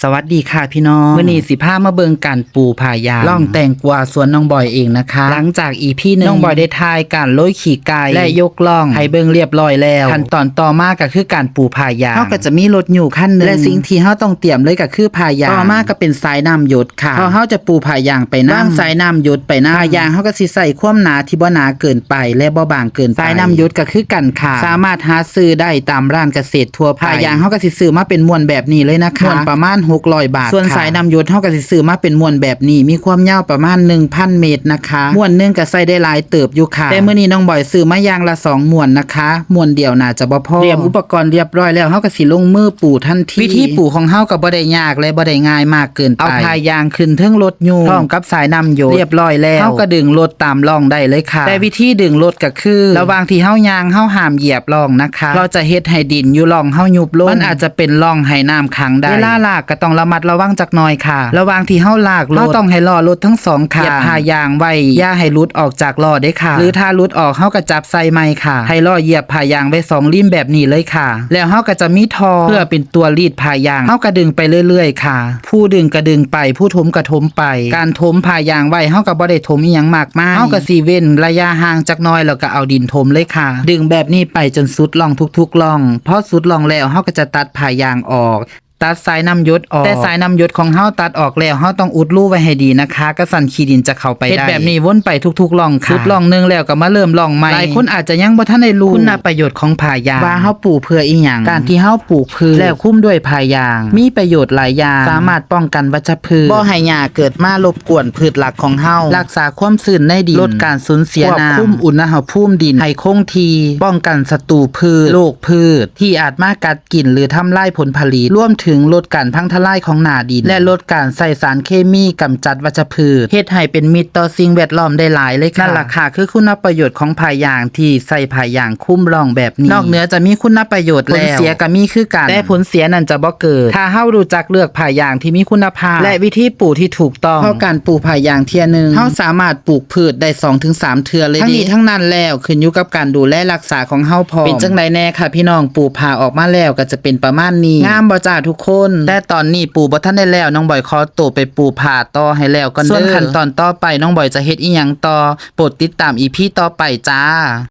ສະຫວັດດີຄ່ະພີ່ນ້ອງ, ມື້ນີ້ຊິພາມາເບິ່ງການປູຜ້າຢາງລ່ອງແຕງກວາສວນນ້ອງບອຍເອງນະຄະ. ຫຼັງຈາກອີພີໜຶ່ງ ນ້ອງບອຍໄດ້ຖ່າຍການໂລຍຂີ້ໄກ່ ແລະ ຍົກລ່ອງໃຫ້ເບິ່ງລຽບຮ້ອຍແລ້ວ. ຂັ້ນຕອນຕໍ່ມາກໍຄືການປູຜ້າຢາງ. ເຮົາກໍຈະມີລົດຍູ້ຄັນໜຶ່ງ ແລະ ສິ່ງທີ່ເຮົາຕ້ອງຕຽມເລີຍກໍຄືຜ້າຢາງ. ຕໍ່ມາກໍເປັນສາຍນ້ຳຢົດ ຄ່ະ ເພາະເຮົາຈະປູຜ້າຢາງໄປນຳ. ວາງສາຍນ້ຳຢົດໄປນຳ. ຜ້າຢາງເຮົາກໍຊິໃສ່ຄວາມໜາທີ່ບໍ່ໜາເກີນໄປ ແລະ ບໍ່ບາງເກີນໄປ. ສາຍນ້ຳຢົດກໍຄືກັນຄ່ະ ສາມາດຫາຊື້ໄດ້ຕາມຮ້ານກະເສດທົ່ວໄປ. ຜ້າຢາງເຮົາກໍຊິຊື້ມາເປັນມ້ວນແບບນີ້ເລີຍນະຄະ ມ້ວນປະມານຫົກຮ້ອຍບາດ. ສ່ວນສາຍນ້ຳຢົດເຮົາກໍຊິຊື້ມາເປັນມ້ວນແບບນີ້ ມີຄວາມຍາວປະມານໜຶ່ງພັນເມດນະຄະ. ມ້ວນໜຶ່ງກໍໃສ່ໄດ້ຫຼາຍເຕີບຢູ່ຄ່ະ ແຕ່ມື້ນີ້ນ້ອງບອຍຊື້ມາຢ່າງລະສອງມ້ວນນະຄະ ມ້ວນດຽວໜ້າຈະບໍ່ພໍ. ຕຽມອຸປະກອນລຽບຮ້ອຍແລ້ວ ເຮົາກໍຊິລົງມືປູທັນທີ. ວິທີປູຂອງເຮົາກໍບໍ່ໄດ້ຍາກ ແລະ ບໍ່ໄດ້ງ່າຍມາກເກີນໄປ. ເອົາຜ້າຢາງຂຶ້ນເທິງລົດຍູ້ ພ້ອມກັບສາຍນ້ຳຢົດ ລຽບຮ້ອຍແລ້ວ ເຮົາກໍດຶງລົດຕາມລ່ອງໄດ້ເລີຍຄ່ະ. ແຕ່ວິທີດຶງລົດກໍຄື ລະຫວ່າງທີ່ເຮົາຍ່າງ ເຮົາຫ້າມຢຽບລ່ອງນະຄະ ເພາະຈະເຮັດໃຫ້ດິນຢູ່ລ່ອງເຮົາຍຸບລົງ ມັນອາດຈະເປັນລ່ອງໃຫ້ນ້ຳຂັງໄດ້. ເວລາລາກກໍຕ້ອງລະມັດລະວັງຈັກໜ່ອຍຄ່ະ. ລະຫວ່າງທີ່ເຮົາລາກລົດ ເຮົາຕ້ອງໃຫ້ລໍ້ລົດທັງສອງຂ້າງຢຽບຜ້າຢາງໄວ້ ຢ່າໃຫ້ຫຼຸດອອກຈາກລໍ້ເດ້ຄ່ະ ຫຼືຖ້າຫຼຸດອອກເຮົາກໍຈັບໃສ່ໃໝ່ຄ່ະ. ໃຫ້ລໍ້ຢຽບຜ້າຢາງໄວ້ສອງລິ້ມແບບນີ້ເລີຍຄ່ະ ແລ້ວເຮົາກໍຈະມີທໍ່ເພື່ອເປັນຕົວລີດຜ້າຢາງ. ເຮົາກໍດຶງໄປເລື້ອຍໆຄ່ະ ຜູ້ດຶງກໍດຶງໄປ ຜູ້ຖົມກໍຖົມໄປ. ການຖົມຜ້າຢາງໄວ້ ເຮົາກໍບໍ່ໄດ້ຖົມອີ່ຫຍັງມາກມາຍ ເຮົາກໍຊິເວັ້ນໄລຍະຫ່າງຈັກໜ່ອຍ ແລ້ວກໍເອົາດິນຖົມເລີຍຄ່ະ. ດຶງແບບນີ້ໄປຈົນສຸດລ່ອງທຸກໆລ່ອງ. ພໍສຸດລ່ອງແລ້ວ ເຮົາກໍຈະຕັດຜ້າຢາງອອກ ຕັດສາຍນ້ຳຢົດອອກ. ແຕ່ສາຍນ້ຳຢົດຂອງເຮົາຕັດອອກແລ້ວ ເຮົາຕ້ອງອຸດຮູໄວ້ໃຫ້ດີນະຄະ ກະຊັ້ນຂີ້ດິນຈະເຂົ້າໄປໄດ້. ເຮັດແບບນີ້ວົນໄປທຸກໆລ່ອງຄ່ະ ສຸດລ່ອງໜຶ່ງແລ້ວກໍມາເລີ່ມລ່ອງໃໝ່. ຫຼາຍຄົນອາດຈະຍັງບໍ່ທັນໄດ້ຮູ້ຄຸນນະປະໂຫຍດຂອງຜ້າຢາງ ວ່າເຮົາປູເພື່ອອີ່ຫຍັງ. ການທີ່ເຮົາປູພືດ ແລ້ວຄຸມດ້ວຍຜ້າຢາງ ມີປະໂຫຍດຫຼາຍຢ່າງ ສາມາດປ້ອງກັນວັດຊະພືດ ບໍ່ໃຫ້ຫຍ້າເກີດມາລົບກວນພືດຫຼັກຂອງເຮົາ, ຮັກສາຄວາມຊື້ນໃນດິນ, ລົດການສູນເສຍນ້ຳ, ຄວບຄຸມອຸນຫະພູມດິນໃຫ້ຄົງທີ່, ປ້ອງກັນສັດຕູພືດ, ໂລກພືດທີ່ອາດມາກັດກິນ ຫຼື ທຳລາຍຜົນຜະລິດ, ລວມເຖິງລົດການພັງທະລາຍຂອງໜ້າດິນ ແລະ ລົດການໃຊ້ສານເຄມີກຳຈັດວັດຊະພືດ, ເຮັດໃຫ້ເປັນມິດຕໍ່ສິ່ງແວດລ້ອມໄດ້ຫຼາຍເລີຍຄ່ະ. ນັ້ນລະຄ່ະ ຄືຄຸນນະປະໂຫຍດຂອງຜ້າຢາງທີ່ໃສ່ຜ້າຢາງຄຸມລ່ອງແບບນີ້. ນອກເໜືອຈະມີຄຸນນະປະໂຫຍດແລ້ວ ຜົນເສຍກໍມີຄືກັນ ແຕ່ຜົນເສຍນັ້ນຈະບໍ່ເກີດ ຖ້າເຮົາຮູ້ຈັກເລືອກຜ້າຢາງທີ່ມີຄຸນນະພາບ ແລະ ວິທີປູທີ່ຖືກຕ້ອງ. ເພາະການປູຜ້າຢາງເທື່ອໜຶ່ງ ເຮົາສາມາດປູກພືດໄດ້ສອງເຖິງສາມເທື່ອເລີຍເດ້. ທັງນີ້ທັງນັ້ນແລ້ວ ຂຶ້ນຢູ່ກັບການດູແລຮັກສາຂອງເຮົາພ້ອມ. ເປັນຈັ່ງໃດແດ່ຄ່ະພີ່ນ້ອງ? ປູຜ້າອອກມາແລ້ວກໍຈະເປັນປະມານນີ້. ງາມບໍ່ຈ້າທຸກຄົນ? ແຕ່ຕອນນີ້ປູບໍ່ທັນໄດ້ແລ້ວ, ນ້ອງບອຍຂໍໂຕໄປປູຜ້າຕໍ່ໃຫ້ແລ້ວກ່ອນເດີ. ສ່ວນຂັ້ນຕອນຕໍ່ໄປ ນ້ອງບອຍຈະເຮັດອີ່ຫຍັງຕໍ່? ໂປດຕິດຕາມອີພີຕໍ່ໄປຈ້າ.